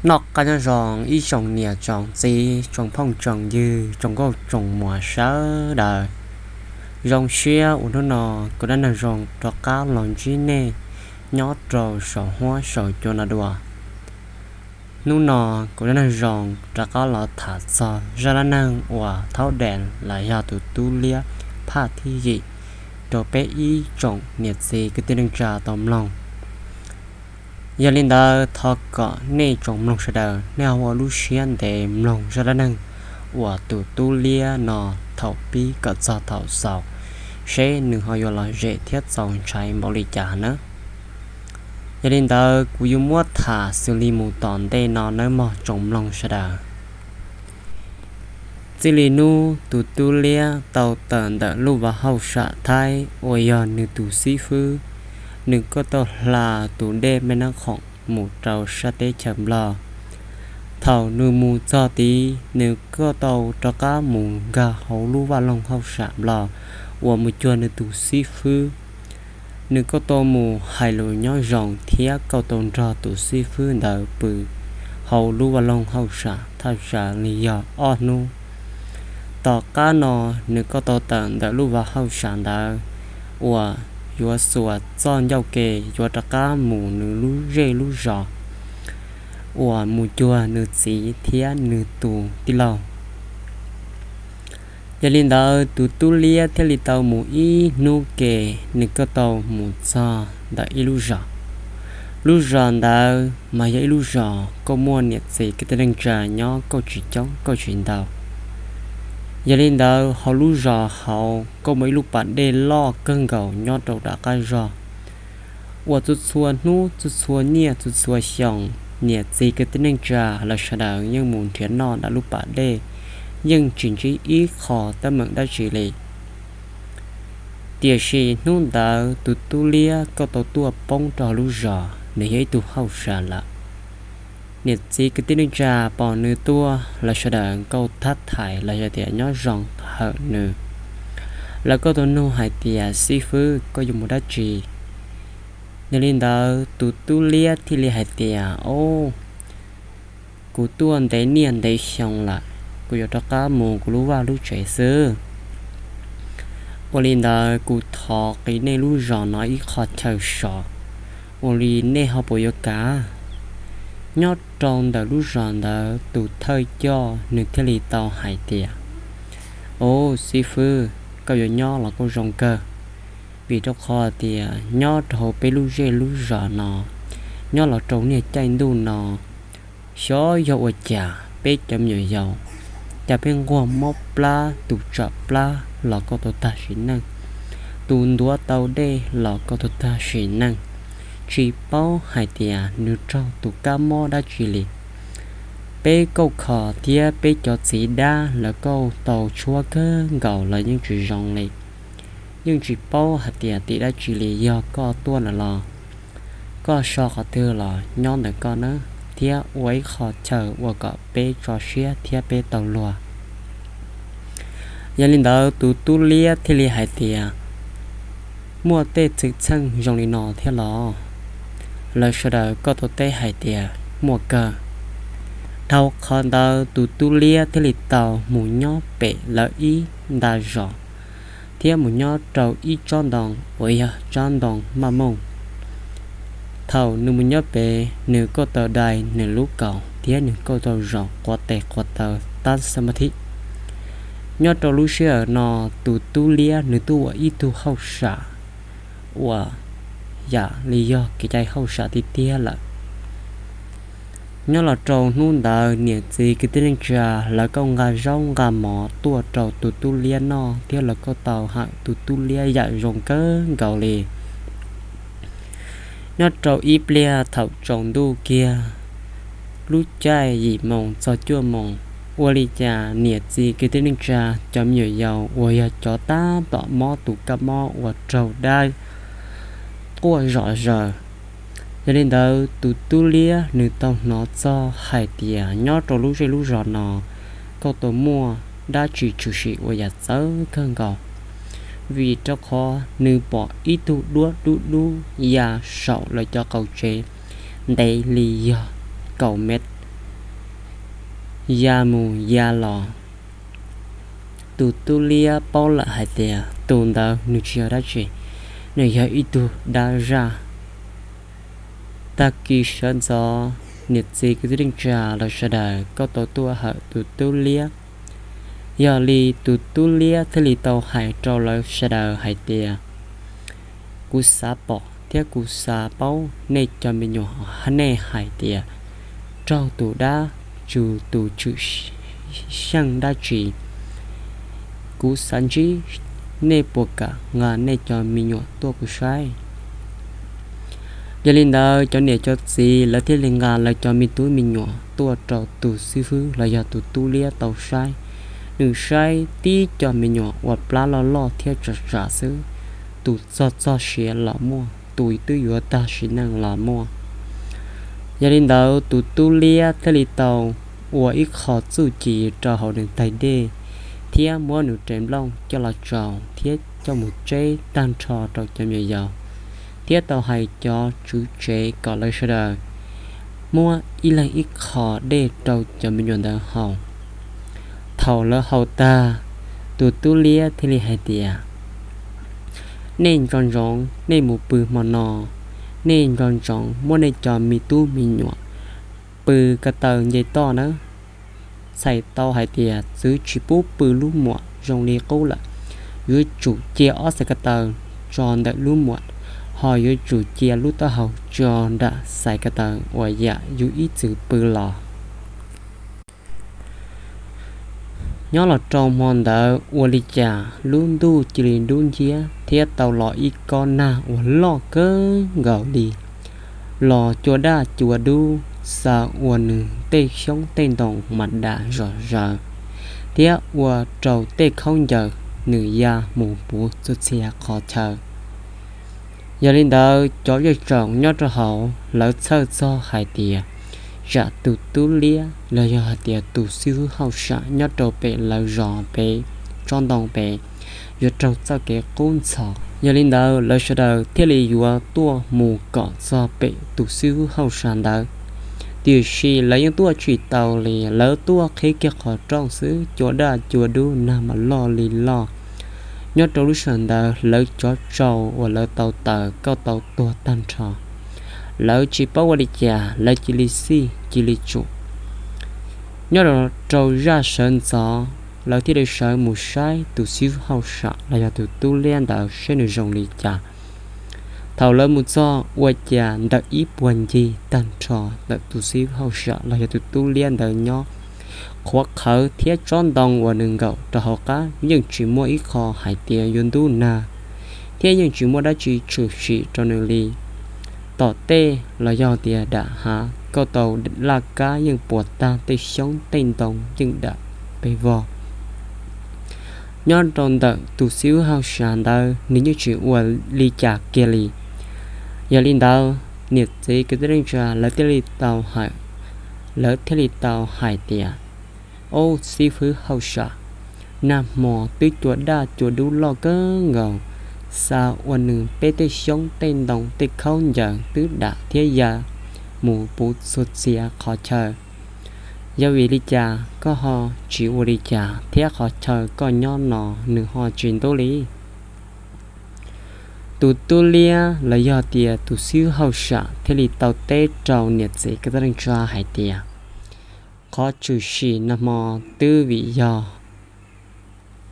Noj qab nyob zoo ib tsoom niam tsoom txiv, tsoom phooj tsoom ywg, tsoom nkauj tsoom muam sawv daws. Zoo siab uas hnub no kuv dab neeg zoo rov qab los ntsib nej nyob rau saum huab saum cua no dua. Hnub no kuv dab neeg zoo rov qab los tham txog zaj dab neeg uas thaub dees los yog tus tub liab phaj thib yim rau peb ib tsoom niam txiv kwv tij neej tsa tau mloog. Yog li ntawd thov kom nej tsoom mloog sawv daws nej ho ua lub siab ntev mloog zaj dab neeg uas tus tub liab no thaum pib kom txog thaum xaus, seb nws ho yuav lom zem thiab txaus ntshai npaum li cas nawb. Yog li ntawd kuv yuav muab tham xws li mus tom ntej no nawb mog tsoom mloog sawv daws. Txij li hnub tus tub liab tau tawm ntawm lub vaj hauj sam Thaib uas yog nws tus xib fwb, nws kuj tau hla tus dej Mej Nab Khoom mus rau sab teb chaws Nplog. Thaum nws mus txog tid nws kuj tau rov qab mus nkag hauv lub vaj loog hauj sam Nplog uas mus cuag nws tus xib fwb. Nws kuj tau mus hais lus nyob zoo thiab kuj tau nrog tus xib fwb ntawd pw hauv lub vaj loog hauj sam thaj tsam li yog ob hnub. Tom qab no nws kuj tau tawm ntawm lub vaj hauj sam ntawd uas yuav xuas txoj ncauj ke yuav rov qab mus nws lub zej lub zos uas mus cuag nws txiv thiab nws tus tij laug. Yog li ntawd tus tub liab thiaj li tau mus ib hnub ke, nws kuj tau mus txog ntawm ib lub zos. Lub zos ntawd mas yog ib lub zos kuj muaj niam txiv kwv tij neej tsa nyob kuj tsis coob kuj tsis ntau. Yog li ntawd hauv lub zos hauv kuj muaj ib lub pas dej loj kawg nkaus nyob rau nram qab zos uas txhua txhua hnub txhua txhua niaj txhua txhua xyoo niam txiv kwv tij neej tsa lawv sawv daws yeej mus nrhiav noj nram lub pas dej, yeej tsis ntsib ib qho teeb meem dab tsi li. Tiam sis hnub ntawd tus tub liab kuj tau tuaj poob rau lub zos, nws yog ib tug hauj sam lawm. Niam txiv kwv tij neej tsa pom nws tuaj lawv sawv daws kuj thab thaiv los yog tias nyob zoo hawm nws. Lawv kuj tau nug hais tias, xib fwb, koj yuav mus dab tsi? Yog li ntawd tus tub liab thiaj li hais tias, o, kuv tuaj ntev niaj ntev xyoo lawm, kuv yuav rov qab mus kuv lub vaj lub tsev xwb. Ua li ntawd kuv thov qiv nej lub zos no ib qho chaw so, ua li nej ho puas yuav kam? Nyob rau ntawm lub zos ntawd tus thawj coj nws thiaj li tau hais tias, o, xib fwb, koj yuav nyob los kuj zoo kawg, vim rau qhov tias nyob rau hauv peb lub zej lub zos no, nyob los rau niaj caij ntuj no, xyov yog ua cas peb cov me nyuam yaus, cas peb nquag mob plab tus tsam plab los kuj tau tag sim neej, tus ntuav tau dej los kuj tau tag sim neej, tsis paub hais tias nws raug tus kab mob dab tsi li. Peb kauj kho thiab peb cov txiv dab lawv kuj tau tshuab kawg nkaus los yeej tsis zoo li. Yeej tsis paub hais tias tim dab tsi li, yog koj tuaj ntawm los koj so qhov twg los nyob ntawm koj nawb, thiab ua ib qho chaw ua kom peb tso siab thiab peb tau luag. Yog li ntawd tus tub liab thiaj li hais tias, muaj tej txwm txheej zoo li no thiab los? Lawv sawv daws kuj tau teb hais tias, muaj kawg. Dhau qhov ntawd tus tub liab thiaj li tau mus nyob pem lawv ib nta zos, thiab mus nyob rau ib tsob ntoo uas yog tsob ntoo maj mooj. Thaum nws mus nyob pem, nws kuj tau dai nws lub kaus thiab nws kuj tau zaum quav tes quav taw tab xab mab thib. Nyob rau lub sij hawm no, tus tub liab nws twb ua ib tug hauj sam uas yam li yog kev cai hauj sam tiag tiag lawm. Nyob los rau hnub ntawd niam txiv kwv tij neej tsa lawv kuj nqa zaub nqa mov tuaj rau tus tub liab noj thiab lawv kuj tau hawm tus tub liab yam zoo kawg nkaus li. Nyob rau ib pliag thaum tsaus ntuj kiag, lub caij yim moos txog cuaj moos, ua li cas niam txiv kwv tij neej tsa cov me nyuam yaus uas yog cov tab tom mob tus kab mob uas raug dab quaj zom zaws. Yog li ntawd tus tub liab nws tau hnov txog hais tias nyob rau lub zej lub zos no kuj tau muaj dab tsi tshwm sim uas yam txawv kawg nkaus, vim rau qhov nws pom ib tug duab dub dub ya saum lawv cov qaum tsev ntev li yog kaum mev. ya mus ya los. Tus tub liab paub lawm hais tias tus ntawd nws tsis yog dab tsi, nws yog ib tug dab zaj. Tag kis sawv ntxov, niam txiv kwv tij neej tsa los sawv daws kuj tau tuaj hawm tus tub liab. Yog li tus tub liab thiaj li tau hais rau lawv sawv daws hais tias, kuv xav pom thiab kuv xav paub nej cov me nyuam, nej hais tias raug tus dab tsi, tus tshwm sim dab tsi. Kuv xav ntsib, nej puas kam nqa nej cov me nyuam tuaj kuv saib? Yog li ntawd cov niam cov txiv lawv thiaj li nqa lawv cov me tub me nyuam tuaj rau tus xib fwb los yog tus tub liab tau saib. Nws saib tib cov me nyuam uas plab loj loj thiab tsam tsam xwb, tus txog txog siav los muaj, tus twb yuav tag sim neej los muaj. Yog li ntawd tus tub liab thiaj li tau ua ib qho txuj ci rau hauv nws tais dej, thiab muab nws rais nplooj coj los tsaus thiab coj mus tseb tag nrho rau cov me nyuam yaus, thiab tau hais cov tswv tsev kom lawv sawv daws muab ib leeg ib qho dej rau cov me nyuam ntawd haus. Thaum lawv haus tag, tus tub liab thiaj li hais tias, nej nco ntsoov nej mus pw hmo no, nej nco ntsoov muab nej cov me tub me nyuam pw ko taw nce toj nawb. Txhais tau hais tias txwv tsis pub pw lub muam zoo li qub lawm. Yuav tsum cia ob xaiv ko taw tso ntawm lub muam, ho yuav tsum cia lub taub hau tso nram xaiv ko taw uas yam yus ib txwm pw los. Nyob los rau hmo ntawd ua li cas lub ntuj cia li dub nciab thiab tau los ib kob nag uas loj kawg nkaus li, los cua daj cua dub, xa ua nws tej xyoob tej ntoo mas dam zom zaws, thiab ua rau tej khaub ncaws nws ya mus puv txhua txhia qhov chaw. Yog li ntawd cov zej tsoom nyob rau hauv lawv txhawj txog hais tias tsam tus tub liab los yog hais tias tus xib hwb hauj sam nyob rau pem lawv zos pem tsob ntoo pem yuav raug txoj kev qub ntxhov. Yog li ntawd lawv sawv daws thiaj li yuav tuaj mus kom txog pem tus xib hwb hauj sam ntawd. Tiam sis lawv yeej tuaj tsis tau li, lawv tuaj qhib kiag qhov rooj xwb, cua daj cua dub nag mas loj li loj. Nyob rau lub sij hawm ntawd lawv cov tsau uas lawv tau taws kuj tau tuag tag nrho. Lawv tsis paub ua li cas, lawv cia li xij cia li tsum. Nyob rau zaj sawv ntxov, lawv thiaj li sawv mus saib tus xib hwb hauj sam los yog tus tub liab ntawd saib nws zoo li cas. Thaum lawv mus txog ua cas ntawm ib puag ncig tag nrho ntawm tus xib hwb hauj sam los yog tus tub liab ntawd nyob, qhuav qhawv thiab tsob ntoo uas nws nkaum rau hauv qab yeej tsis muaj ib qho hais tias yuav ntub nag, thiab yeej tsis muaj dab tsi tshwm sim rau nws li. Tom tej los yog tias dam hav kuj tau laj kab yeej puas tag, tej xyoob tej ntoo yeej dam pes vog. Nyob rau ntawm tus xib hwb hauj sam ntawd nws yeej tsis ua li cas kiag li. Yog li ntawd niam txiv kwv tij neej tsa lawv thiaj li tau hais, lawv thiaj li tau hais tias, ob xib hwb hauj sam, nag hmo twb cua daj cua dub loj kawg nkaus, xa ua nws peb tej xyoob tej ntoo tej khaub ncaws twb dam thiab ya mus puv txhua txhia qhov chaw. Yog vim li cas koj ho tsis ua li cas thiab qhov chaw koj nyob no nws ho tsis ntub li? Tus tub liab los yog tias tus xib hwb hauj sam thiaj li tau teb rau niam txiv kwv tij neej tsa hais tias, qhov tshwm sim nag hmo twb vim yog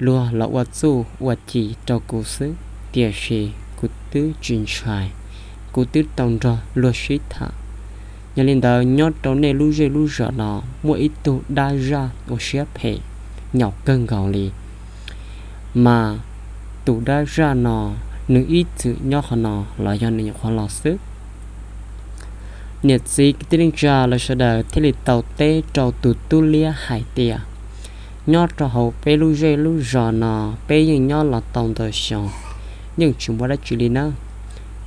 luag los ua txuj ua ci rau kuv xwb, tiam sis kuv twb tsis ntshai, kuv twb tau nrog luag sib tham. Yog li ntawd nyob rau nej lub zej lub zos no muaj ib tug dab zaj ua siab phem nyaum kawg nkaus li, mas tus dab zaj no nws ib txwm nyob qhov no los yog nws nyuam qhuav los xwb? Niam txiv kwv tij neej tsa lawv sawv daws thiaj li tau teb rau tus tub liab hais tias, nyob rau hauv peb lub zej lub zos no, peb yeej nyob los tau ntau xyoo, yeej tsis muaj dab tsi li nawb.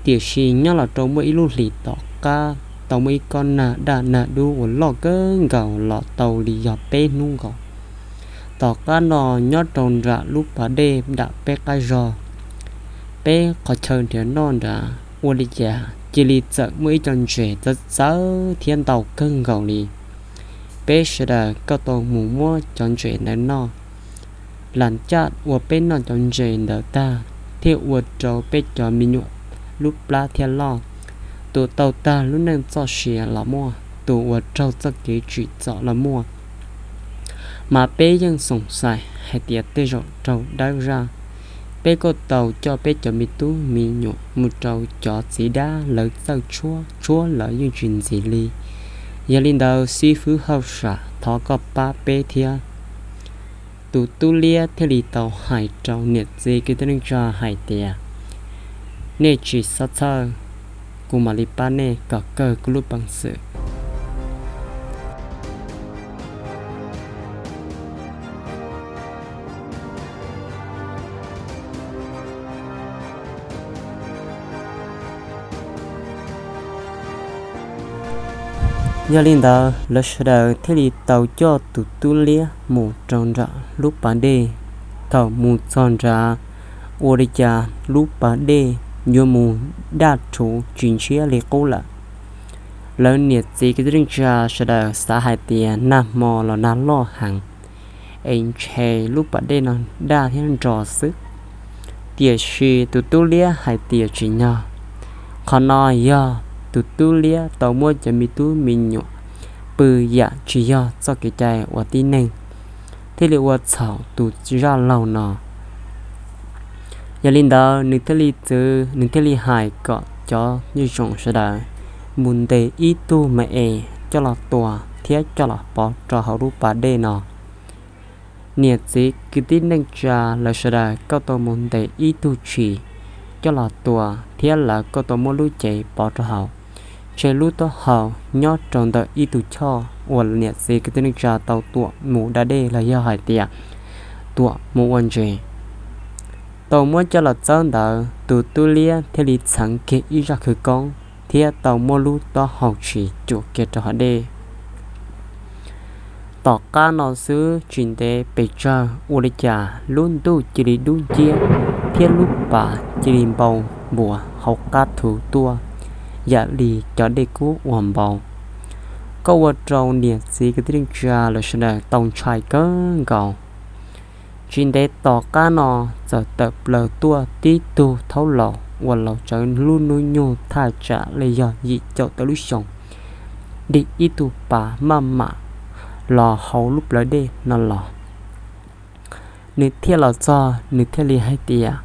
Tiam sis nyob los rau muaj ib lub hlis tom qab tau muaj ib kob nag daj nag dub uas loj kawg nkaus los tau li yog peb hnub nkaus. Tom qab no nyob rau nram lub pas dej nram peb qab zog, peb qhov chaw nrhiav noj nrad ua li cas cia li txawm muaj ib co ntses txawv txawv thiab ntau kawg nkaus li. Peb sawv daws koj tau mus muab cov ntses ntawd noj. Lam caj ua peb noj cov ntses ntawd tag, thiaj ua rau peb cov me nyuam lub plab thiaj loj. Tus tau tag lub neej txoj sia los muaj, tus uas raug txoj kev tsim txom los muaj. Mas peb yeej xoom xaim hais tias tej zaum raug dawb zaj. Peb kuj tau coj peb cov me tub me nyuam mus rau cov txiv dab lawv txawj tshuab, tshuab lawv yeej tsis ntxim li. Yog li ntawd xib fwb hauj sam thov koj pab peb thiab. Tus tub liab thiaj li tau hais rau niam txiv kwv tij neej tsa hais tias, nej tsis txhob txhawj, kuv mam li pab nej kom kawg kuv lub peev xwm. Yog li ntawd lawv sawv daws thiaj li tau coj tus tub liab mus rau nram lub pas dej. Thaum mus txog nrad, ua li cas lub pas dej yuav mus daj rhuv tsis ntshiab li qub lawm. Lawv niam txiv kwv tij neej tsa sawv daws xav hais tias nag hmo los nag loj heev, es ntshe lub pas dej no daj thiab nro xwb. Tiam sis tus tub liab hais tias tsis yog. Qhov no yog tus tub liab tau muab cov me tub me nyuam pw yam tsis yog txoj kev cai uas tib neeg, thiaj li ua txhaum tus zaj laug no. Yog li ntawd nws thiaj li txwv, nws thiaj li hais kom cov ntxhais sawv daws mus ntes ib tug me es coj los tua thiab coj los pov rau hauv lub pas dej no. Niam txiv kwv tij neej tsa lawv sawv daws kuj tau mus ntes ib tug tshis coj los tua thiab lawv kuj tau muab lub cev pov rau hauv. Tshe lub taub hau nyob rau ntawm ib tug choj uas niam txiv kwv tij neej tsa tau tuam mus da dej los yog hais tias tuam mus ua ntses. Tau muab coj los txawb ntawd, tus tub liab thiaj li txheev kiag ib zaj khawv koob thiab tau muab lub taub hau tshis cuam kiag rau hauv dej. Tom qab no xwb tsis ntev pes tsawg ua li cas lub ntuj cia li dub nciab thiab lub pas cia li npau npuas hauv qab thu tuaj yam li cov dej kub uas npau. Kuj ua rau niam txiv kwv tij neej tsa lawv sawv daws tau ntshai kawg nkaus. Tsis ntev tom qab no txawm tawm plaws tuaj tib tug thaub laus uas laus tsawv lub hnub nyoog thaj tsam li yog yim caum tawm lub xyoo, dim ib tug pas maj mam los hauv lub plawv dej no los. Nws thiaj los txog, nws thiaj li hais tias,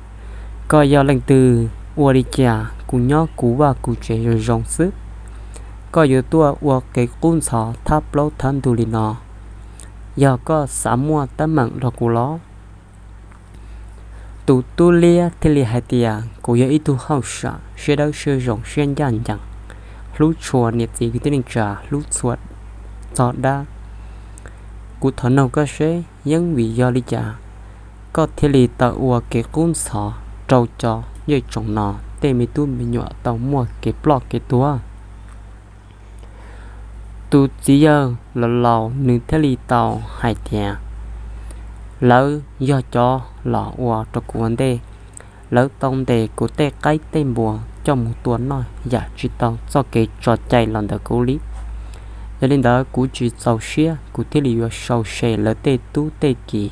koj yog leej twg? Ua li cas kuv nyob kuv vaj kuv tsev zoo zoo xwb, koj yuav tuaj ua kev qub ntxhov thab plaub thab ntug li no? Yog koj xav muaj teeb meem rau kuv los? Tus tub liab thiaj li hais tias, kuv yog ib tug hauj sam siab dawb siab zoo siab ncaj ncees, hlub tshua niam txiv kwv tij neej tsa, hlub txhua txog dab. Kuv thov nug koj seb yeeb vim yog li cas koj thiaj li tau ua kev qub ntxhov rau cov yej tsoom no tej me tub me nyuam tau muaj kev ploj kev tuag? Tus txiv yawg laus laus nws thiaj li tau hais tias, lawv yog cov los ua rau kuv ua ntej, lawv tau ntes kuv tej qaib tej npua coj mus tua noj yam tsis tau txoj kev tso cai los ntawm kuv li. Yog li ntawd kuv tsis txaus siab, kuv thiaj li yuav sau se lawv tej tub tej ki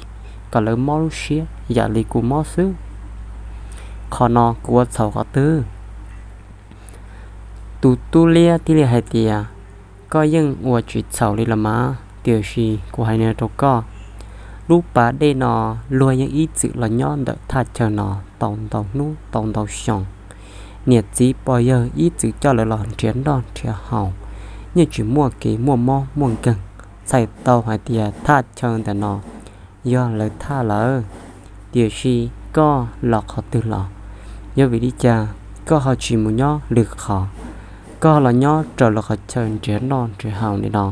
kom lawv mob lub siab yam li kuv mob xwb. Qhov no kuv ua txhaum qhov twg? Tus tub liab thiaj li hais tias, koj yeej ua tsis txhaum li los mas, tiam sis kuv hais no rau koj, lub pas dej no luag yeej ib txwm los nyob ntawm thaj chaw no tau ntau hnub tau ntau xyoo. Niam txiv pog yawg ib txwm coj lawv los nrhiav noj nrhiav haus, yeej tsis muaj kev muaj mob muaj nkeeg. Txhais tau hais tias thaj chaw ntawm no yog lawv thaj lawm. Tiam sis koj los qhov twg los? Yog vim li cas koj ho tsis mus nyob lwm qhov, koj ho los nyob raws lawv qhov chaw nrhiav noj nrhiav haus li no?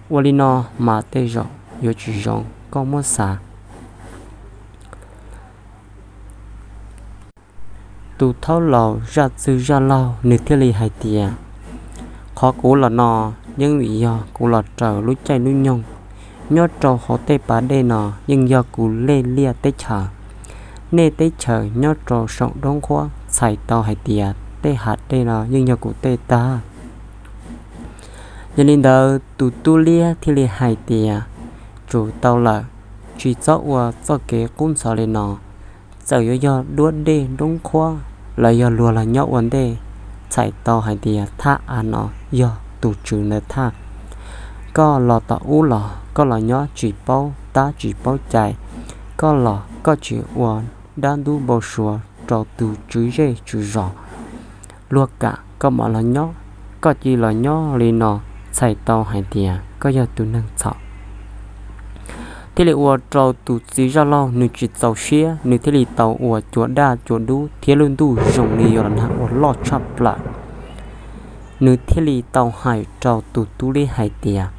Ua li no mas tej zaum yuav tsis zoo, koj muab xav. Tus thaub laus zaj txwg zaj laug nws thiaj li hais tias, qhov kuv los no yeej vim yog kuv los raws lub caij lub nyoog. Nyob rau hauv tej pas dej no yeej yog kuv lej liaj teb chaws. Nej teb chaws nyob rau saum doob qhuab txhais tau hais tias tej hav dej no yeej yog kuv tej tag. Yog li ntawd tus tub liab thiaj li hais tias, tsum tau lawm, tsis txhob ua txoj kev qub ntxhov li no. Txawm yuav yog duab dej doob qhuab los yog luag los nyob ua ntej, txhais tau hais tias thaj av no yog tus tswv ntawd thaj. Koj los tom ub los koj los nyob tsis paub tab tsis paub cai, koj los koj tsis ua dab ntub npau suav rau tus tswv zej tswv zos, luag kam koj mam los nyob, koj cia li los nyob li no, txhais tau hais tias koj yog tus neeg txhaum. Thiaj li ua rau tus txiv zaj laug nws tsis txaus siab, nws thiaj li tau ua cua daj cua dub thiab lub ntuj zoo li yuav los nag ua loj tshaj plaws. Nws thiaj li tau hais rau tus tub liab hais tias,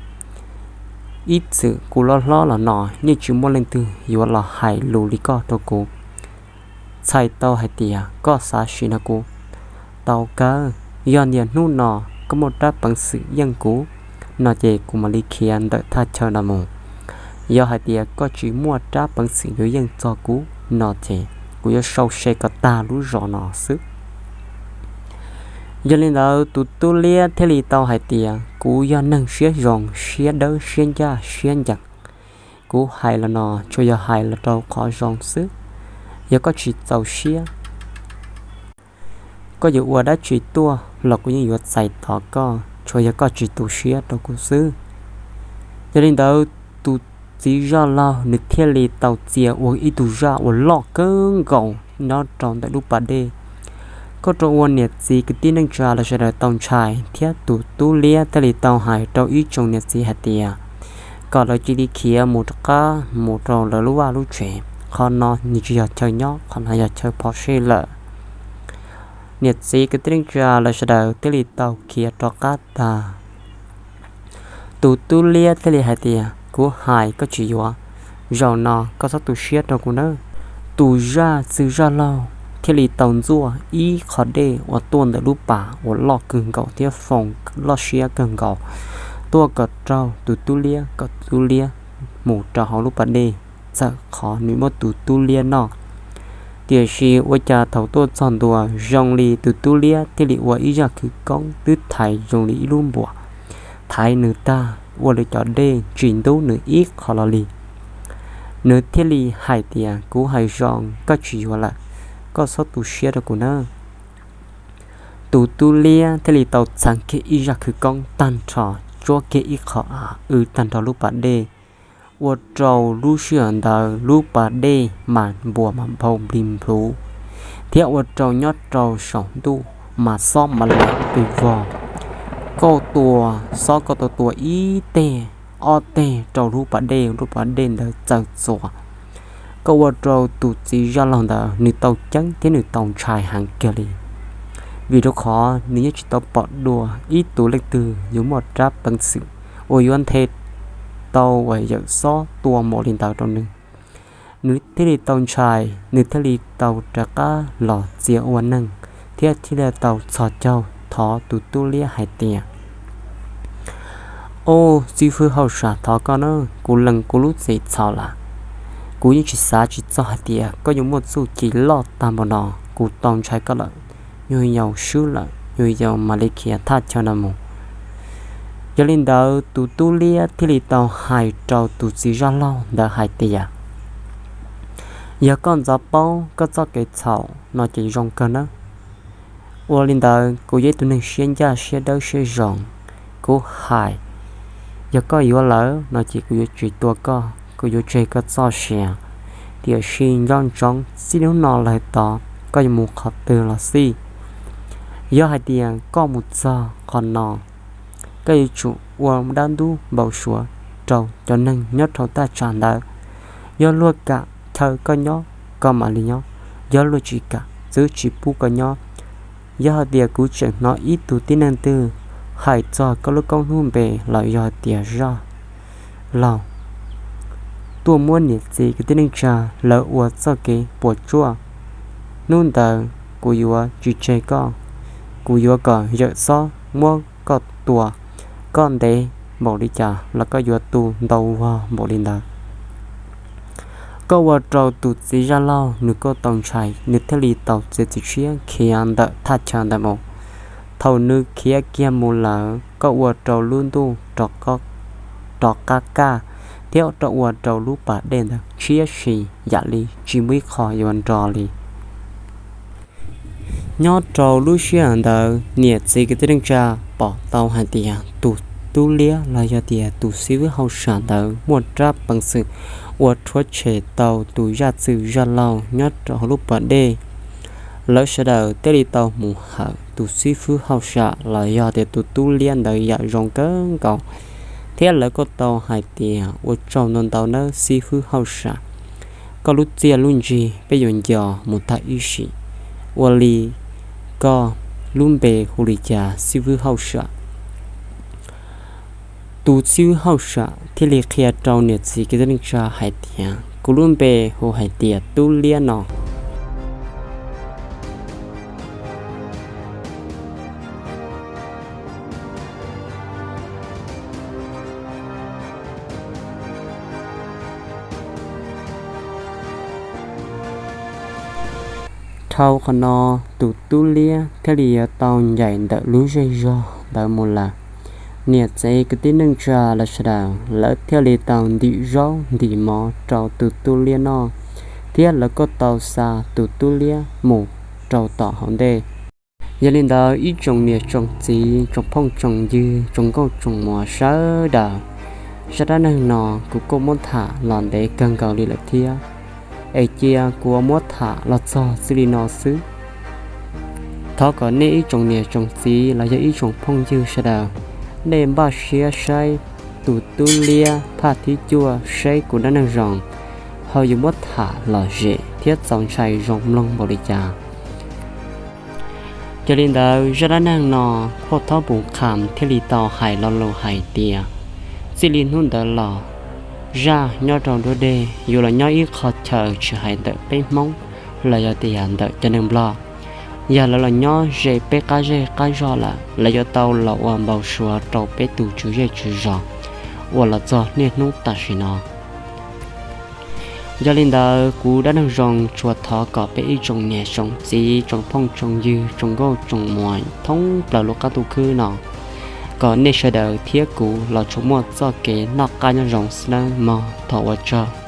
ib txwm kuv loj hlob los no yeej tsis muaj leej twg yuav los hais lus li koj rau kuv. Txhais tau hais tias koj xav sim nrog kuv tau kawg, yog tias hnub no koj muaj rab peev xwm yeej kuv no ces kuv mam li khiav ntawm thaj chaw no mus. Yog hais tias koj tsis muaj rab peev xwm yuav yeej txog kuv no ces kuv yuav sau se kom tag lub zos no xwb. Yog li ntawd tus tub liab thiaj li tau hais tias, kuv yog neeg siab zoo, siab dawb, siab ncaj, siab ncees. Kuv hais los no tsuas yog hais los rau qhov zoo xwb. Yog koj tsis txaus siab, koj yuav ua dab tsi tuaj los kuv yeej yuav txais tos koj, tsuas yog koj tsis tu siab rau kuv xwb. Yog li ntawd, tus txiv zaj laug nws thiaj li tau txia ua ib tug zaj uas loj kawg nkaus nyob rau ntawm lub pas dej. Koj rau ua niam txiv kwv tij neej tsa los sawv daws tau ntshai, thiab tus tub liab thiaj li tau hais rau ib tsoom niam txiv hais tias, kom lawv cia li khiav mus rov qab mus rau lawv lub vaj lub tsev, qhov no nws tsis yog chaw nyob, qhov no yog chaw phom sij lawm. Niam txiv kwv tij neej tsa lawv sawv daws thiaj li tau khiav rov qab tag. Tus tub liab thiaj li hais tias, kuv hais koj tsis yuav, zaum no koj txhob tu siab rau kuv nawb. Tus zaj txwg zaj laug thiaj li tau ntxuaj ib qho dej uas tuaj ntawm lub pas uas loj kawg nkaus thiab foom loj siab kawg nkaus tuaj kom raug tus tub liab, kom tus tub liab mus rau hauv lub pas dej, txawm qhov nws muab tus tub liab noj. Tiam sis ua cas thaum tuaj txog ntua zoo li tus tub liab thiaj li ua ib zaj khawv koob twb thaiv zoo li ib lub npuas, thaiv nws tag ua li cov dej tsis ntub nws ib qho los li. Nws thiaj li hais tias, kuv hais zoo koj tsis yuav lawm, koj txhob tu siab rau kuv nawb. Tus tub liab thiaj li tau txheev kiag ib zaj khawv koob tag nrho, tsuab kiag ib qho av w tag nrho lub pas dej, ua rau lub sij hawm ntawd lub pas dej mas npuas mas nphau nplig npluv, thiab ua rau nyob rau saum ntuj mas xob mas laim pes vog. Koj tua xob koj tua tua ib teg ob teg rau lub pas dej, lub pas dej ntawd txawm txuas. Koj ua rau tus txiv zaj laug ntawd nws tau ceeb thiab nws tau ntshai heev kiag li, vim rau qhov nws yeej tsis tau pom dua ib tug leej twg yuav muaj rab peev xwm uas yuav nthe tau uas yawm xob tua npaum li ntawd rau nws. Nws thiaj li tau ntshai, nws thiaj li tau rov qab los txia ua neeg, thiab thiaj li tau txhos caug thov tus tub liab hais tias, o, xib fwb hauj sam, thov koj na, kuv lees kuv lub txim txhaum lawm. Kuv yeej tsis xav tsis txog hais tias koj yuav muaj txuj ci loj tag npaum no, kuv tau ntshai koj lawm, nyuag yaus swb lawm, nyuag yaus mam li khiav thaj chaw no mus. Yog li ntawd tus tub liab thiaj li tau hais rau tus txiv zaj laug ntawd hais tias, yog koj ntxov paub koj txoj kev txhaum no ces zoo kawg nawb. Ua li ntawd kuv yog ib tug neeg siab ncaj siab dawb siab zoo, kuv hais, yog koj yuav lawm no ces kuv yuav tsis tua koj, kuv yuav tseg koj txoj sia. Tiam sis nco ntsoov txij hnub no lawm tod koj yuav mus qhov twg los xij, yog hais tias koj mus txog qhov no, koj yuav tsum ua dab ntub npau suav rau cov neeg nyob rau thaj tsam ntawd. Yog luag kam chaw koj nyob, koj mam li nyob, yog luag tsis kam, txwv tsis pub koj nyob. Yog hais tias kuv tseem hnov ib tug tib neeg twg hais txog koj lub koob hnub npe los yog hais tias zaj laug tuaj muab niam txiv kwv tij neej tsa lawv ua txoj kev puas tsuaj, hnub ntawd kuv yuav tsis tseg koj, kuv yuav kom yawm xob muab koj tua, koj ntev npaum li cas los koj yuav tu ntau vog npaum li ntawd. Koj ua rau tus txiv zaj laug nws kuj tau ntshai, nws thiaj li tau txiav txim siab khiav ntawm thaj chaw ntawd mus. Thaum nws khiav kiag mus lawm, koj ua rau lub ntuj rov qab kaj, thiab ua rau lub pas dej ntawd tshiab si yam li tsis muaj ib qho yuav nro li. Nyob rau lub sij hawm ntawd niam txiv kwv tij neej tsa pom tau hais tias tus tub liab los yog tias tus xib fwb hauj sam ntawd muaj rab peev xwm ua rhuav tshem tau tus zaj txwm zaj laug nyob rau hauv lub pas dej. Lawv sawv daws thiaj li tau mus hawm tus xib fwb hauj sam los yog tias tus tub liab ntawd yam zoo kawg nkaus, thiab lawv kuj tau hais tias ua tsaug ntau ntau nawb xib fwb hauj sam, koj lub txiaj lub ntsig peb yuav nco mus tag ib sim. Ua li koj lub npe hu li cas xib fwb hauj sam? Tus xib fwb hauj sam thiaj li qhia rau niam txiv kwv tij neej tsa hais tias kuv lub npe hu hais tias tub liab no. Dhau qhov no tus tub liab thiaj li yuav tau ncaim ntawm lub zej zog ntawd mus lawm. Niam txiv kwv tij neej tsa lawv sawv daws lawv thiaj li tau ntim zaub ntim mov rau tus tub liab noj, thiab lawv kuj tau xa tus tub liab mus rau tom hauv ntej. Yog li ntawd ib tsoom niam tsoom txiv tsoom phooj tsoom ywg tsoom nkauj tsoom muam sawv daws, zaj dab neeg no kuv kuj muab tham los ntev kawg nkaus li lawm thiab, es cia kuv muab tham los txog txij li no xwb. Thov kom nej ib tsoom niam tsoom txiv los yog ib tsoom phooj ywg sawv daws, nej npaj siab saib tus tub liab phaj thib cuaj seb kuv dab neeg zoo ho yuav muab tham lom zem thiab txaus ntshai zoo mloog npaum li cas. Yog li ntawd zaj dab neeg no Phoj Thaub Pus Kham thiaj li tau hais lo lus hais tias, txij li hnub ntawd los, zaj nyob rau nruab dej yuav los nyob ib qho chaw tsis hais ntawm peb Hmoob los yog tias ntawm cov neeg Nplog. Yog lawv los nyob ze peb qab zej qab zog lawm, lawv yuav tau los ua npau suav rau peb tus tswv zej tswv zos uas los txog niaj hnub tam sim no. Yog li ntawd kuv dab neeg zoo tsuas thov kom peb ib tsoom niam tsoom txiv tsoom phooj tsoom ywg tsoom nkauj tsoom muam thoob plaws lub qab ntuj khwb no, kom nej sawv daws thiab kuv los tsuas muaj txoj kev noj qab nyob zoo xwb nawb mog, thov ua tsaug.